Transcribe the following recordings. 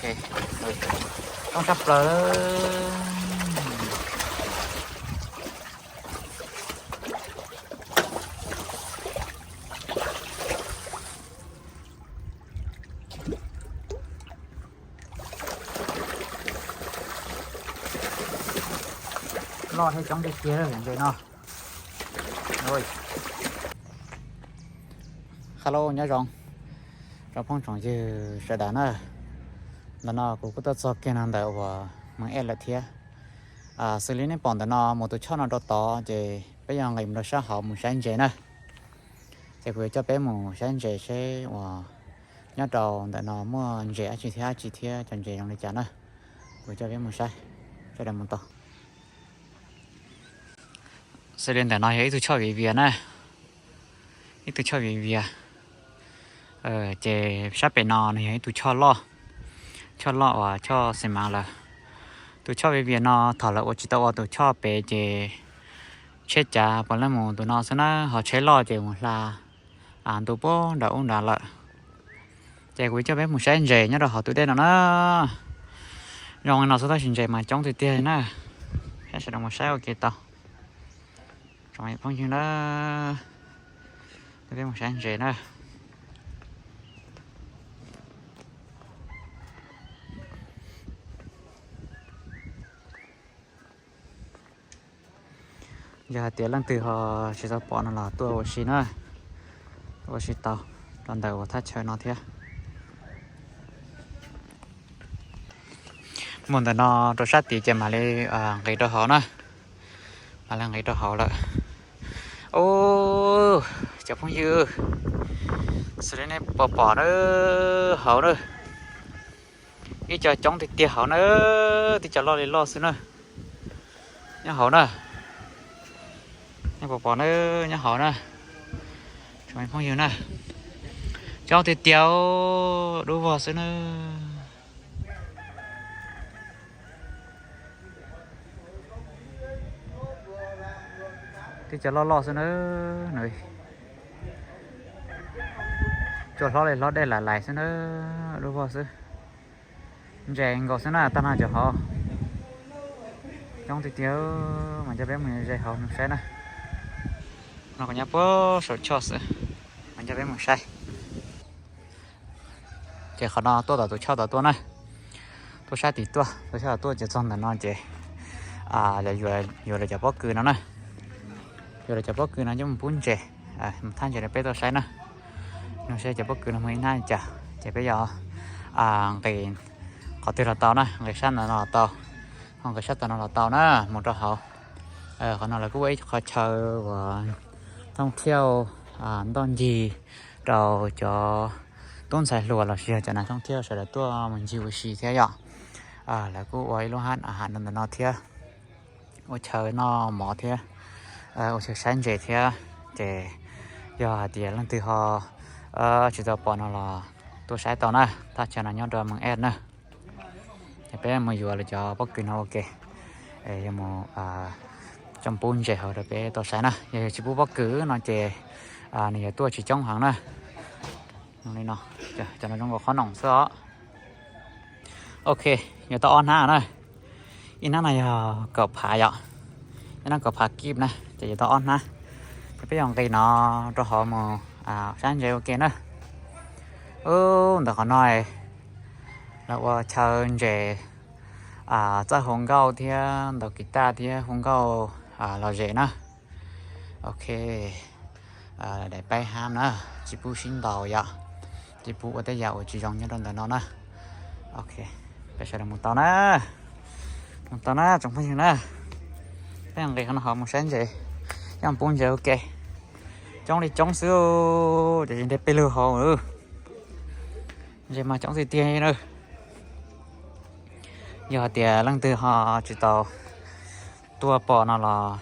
Ok, coob tshaj plaws. Loj thiab coob tiag tiag ntses no. Hello, nyob zoo, tsoom phooj tsoom ywg sawv daws na. Ntawm no kuv kuj tuaj txog kiag no ntawm uas Meeg Ej lawm thiab. Xws li nej pom ntawm no mus tus choj no rau tod ces peb yuav nqis mus rau sab hauv mus saib ntses na. Ces kuv yuav coj peb mus saib ntses seb uas nyob rau ntawm no muaj ntses dab tsi thiab dab tsi thiab cov ntses zoo li cas na. Kuv coj peb mus saib, sawv daws mus tau. Xws li ntawm no yog ib tug choj viv vias na, ib tug choj viv vias. Ces sab pem no nws yog ib tug choj loj, choj loj uas choj xi mas lawm. Tus choj viv vias no thaum lawv ua tsis tau ua tus choj pem ces tsheb cav puav leej mus tus no xwb na, ho tsheb loj ces mus hla ntu puag nram ub nrad lawm. Ces kuv coj peb mus saib ntses nyob rau hauv tus dej no na. Zoo li no xwb tab sis ntses mas coob tiag tiag na. Sawv daws mus saib ua ke tau. Tsoom phooj ywg na, peb mus saib ntses na. Yog hais tias leej twg ho tsis tau pom no los tuaj ua si na, ua si tau rau ntawm uas thaj chaw no thiab. Mus ntawm no rau sab tid ces mam li nqis rau hauv na, mam li nqis rau hauv lawm. Ub, cov phooj ywg, xws li nej pom pom na, hauv na, ib co coob tiag tiag hauv na, tib co loj li loj xwb na, nyob hauv na. Nej pom pom na, nyob hauv na, tsoom phooj ywg na, coob tiag tiag, dub vog xwb na. Tib co loj loj xwb na, nws cua hlob li hlob dej lais lais xwb na, dub vog xwb. Ntses nkaus xwb na, tag no cov hauv coob tiag tiag, mas coj peb mus ze hauv mus saib na. No kuv nyob puag saum choj xwb, mas coj peb mus saib. Ces qhov no tuaj tom tus choj tod tuaj na, tuaj sab tid tuaj, tus choj tod tuaj ces txog ntawm no ces yuav lawv cov pob kws no na, yuav lawv cov pob kws no coj mus pub ntses, mus thaj ntses rau peb tuaj saib na. Nug seb cov pob kws no muaj ib hnab li cas ces peb yuav nqis qhov twg los tau na, nqis sab ntawm no los tau, ho nqis sab tom no los tau na, mus rau hauv. Qhov no lawv kuj ua ib qhov chaw uas thooj thiauj ntoj ncig rau cov tub ntxhais hluas los sis yog cov neeg thooj thiauj sawv daws tuaj mus ncig ua si thiab yom. Lawv kuj ua ib lub hab a has rau ntawm no thiab, ua chaw noj mov thiab, ua chaw saib ntses thiab. Ces yog hais tias leej twg ho tsis tau pom no los tuaj saib tau na, thaj chaw no nyob rau Meeg Ej na. Ces peb mus yuav lawv cov pob kws no ua ke, yuav mus coj pub ntses hauv rau peb tau saib na. Yog yus tsis pub pob kws no ces nws yuav tuaj tsis coob heev na. Li no, cov no zoo nkaus qhob noom xwb os. Ok, yuav tau ob hnab na. Ib hnab no yog kaum phav yom, ib hnab kaum phav kib na, ces yuav tau ob hnab. Ces peb yuav nqis no rau hauv mus saib ntses ua ke na. Ub, ntawm qhov no lawv ua chaw ntses, txawj hu nkauj thiab ntaus kiv taj thiab hu nkauj lom zem na. Ok, daim paib hab na, tsis pub sib ntaus yom, tsis pub ua tej yam uas tsis zoo nyob rau ntawm no na. Ok, peb sawv daws mus tau na, mus tau na tsoom phooj ywg na. Peb nqis qhov no hauv mus saib ntses, coj pub ntses ua ke. Coob li coob xwb, ces nrhiav peb lug hauv. Ntses mas coob tiag tiag na. Yog hais tias leej twg ho tsis tau tuaj pom no los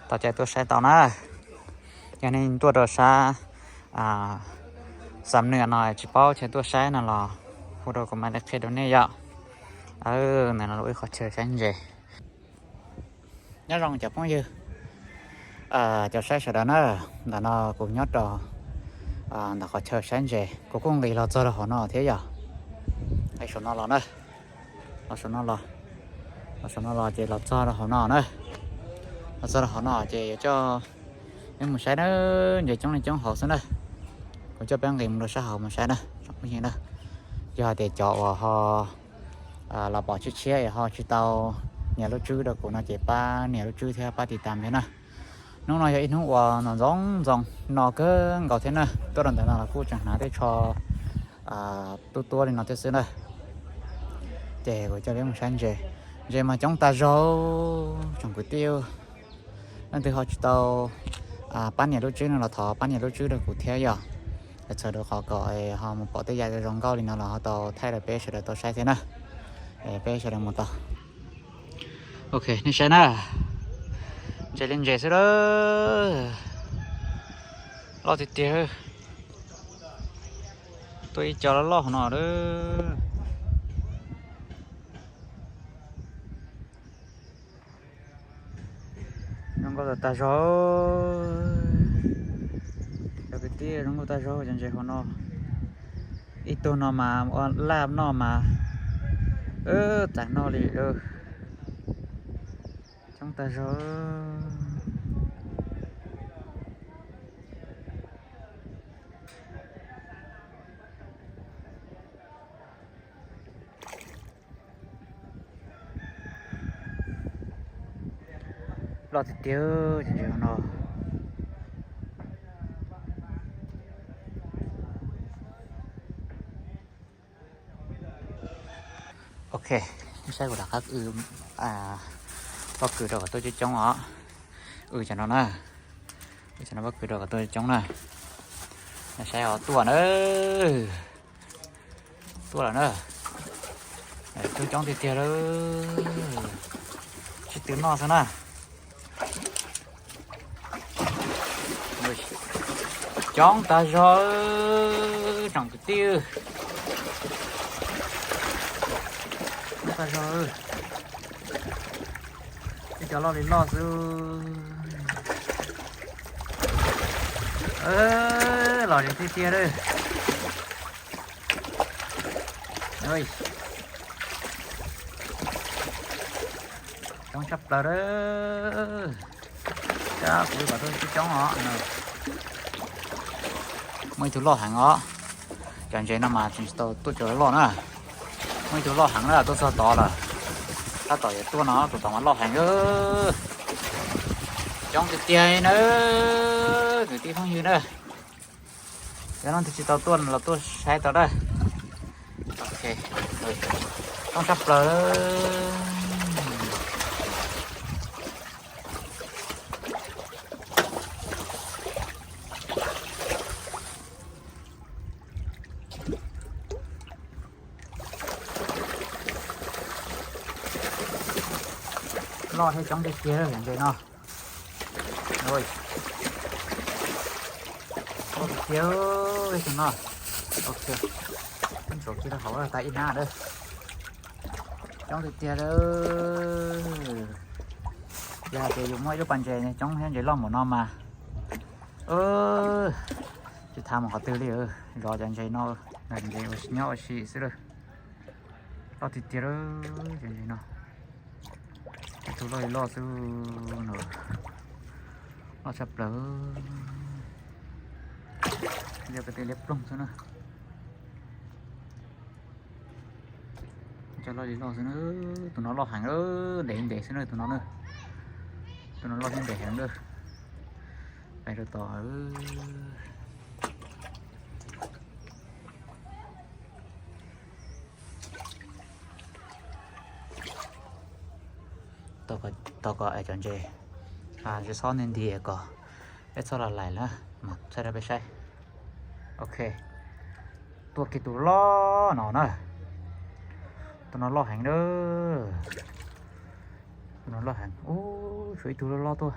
tau cai tuaj saib tau na. Yog nej tuaj rau sab Xam Nwm no tsis paub chaw tuaj saib no los hu rau kuv mam li qhia rau nej yom. Ntawm no lub ib qhov chaw saib ntses. Nyob zoo cov phooj ywg, cov saib sawv daws na, ntawm no kuv nyob rau ntawm qhov chaw saib ntses, kuv kuj nqis los txog rau hauv no thiab yom. Saum no los na, los saum no los, los saum no los ces los txog rau hauv no na, los txog rau hauv no ces yuav coj peb mus saib na, ntses coob li coob hauv xwb na. Kuv coj peb nqis mus rau sab hauv mus saib na tsoom phooj ywg na. Yog hais tias cov uas ho los pom tshiab tshiab es ho tsis tau nias lub tswb rau kuv no ces pab nias lub tswb thiab pab tiv tam thiab na. Hnub no yog ib hnub uas ntxoov ntxoo no kawg nkaus thiab na, tuaj rau ntawm no los kuj tseem hnav tej tsho tuab tuab li no thiab xwb na. Ces kuv coj peb mus saib ntses, ntses mas coob tag zog tsoom kwv tij. Leej twg ho tsis tau pab nias lub tswb no los thov pab nias lub tswb rau kuv thiab yom. Txhawm rau qhov kom ho mus pom tej yam zoo nkauj li no los ho tau thaij rau peb sawv daws tau saib thiab na. Peb sawv daws mus tau. Ok, nej saib na, ntses li ntses xwb lawm, loj tiag tiag. Tuaj ib co loj loj hauv no lawm. Zoo nkauj tag tag zog. Cov kwv tij, zoo nkauj tag zog cov ntses hauv no. Ib tug no mas ua laj noj mas txav noj li. Coob tag zog. Loj tiag tiag cov ntses no. Ok, nej saib kuv rov qab pob kws rau kom tuaj coob coob os. Wb cov no na, wb cov no pob kws rau kom tuaj coob coob na. Nej saib os, tuaj na, tuaj lawm na. Coob coob tiag tiag lawm, sib tw noj xwb na. Coob tag zog tsoom kwv tij, coob tag zog. Ib co loj li loj xwb. Los tiag tiag lawm. Coob tshaj plaws lawm. Kuv kom tuaj coob coob os. Muaj ib tug loj heev os. Cov ntses no mas tseem tsis tau tuaj cov loj na. Muaj ib tug loj heev na, tuaj txog tod lawm. Tab tom yuav tuaj no, tus tod mas loj heev. Coob tiag tiag na, kwv tij phooj ywg na. Yog leej twg tsis tau tuaj los tuaj saib tau na. Ok, coob tshaj plaws. Loj thiab coob tiag tiag ntses no. Loj tiag tiag tus no. Ok, ntsuav kiag rau hauv tas ib hnab lawm. Coob tiag tiag lawm. Yog hais tias yus muaj ib lub pas ntses coob thiab ntses loj npaum no mas, tsis tham mus qhov twg li. Zov cov ntses no, ntses ua si nyob ua si xwb lawm. Loj tiag tiag lawm cov ntses no. Ib tug loj li loj xwb no. Loj tshaj plaws. Liab ploog xwb na. Cov loj li loj xwb na. Tus no loj heev, ntev ntev xwb na tus no na. Tus no loj thiab ntev heev na. Pais rau tom. Tos kom cov ntses, ntses xob nti nti kom peb txhob los laim na, mas thaij rau peb saib. Ok, tuaj kiag tus loj no na. Tus no loj heev na. Tus no loj heev. Ub, tshuav ib tug loj loj tuaj,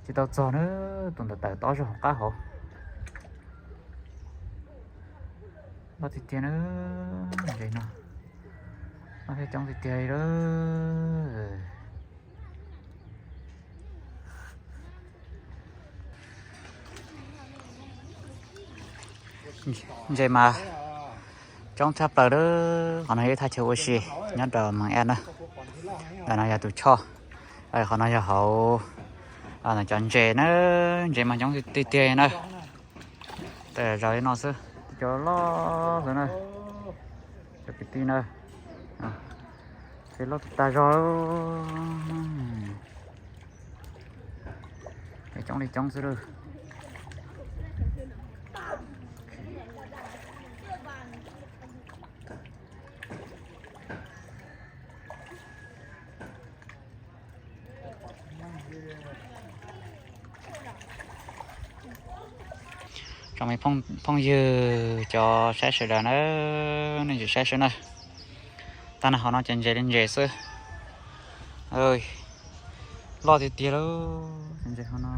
tsis tau txog na. Tus ntawd tawm tob zog hauv qab hauv. Loj tiag tiag na, ntses no. Loj thiab coob tiag tiag li lawm. Ntses mas Coob tshaj plaws lawm. Qhov no yog ib thaj chaw ua si nyob rau Moos Ej na. Ntawm no yog tus choj. Qhov no yog hauv cov ntses na, ntses mas coob tiag tiag na. Tej zaum li no xwb, cov loj xwb na. Cov kwv tij na, ces loj tag zog. Coob li coob xwb lawm. Tsoom me phooj ywg cov saib sawv daws na, nej tsis saib sawv na. Tag nrho hauv no ces ntses li ntses xwb. Loj tiag tiag lauj, ntses hauv no.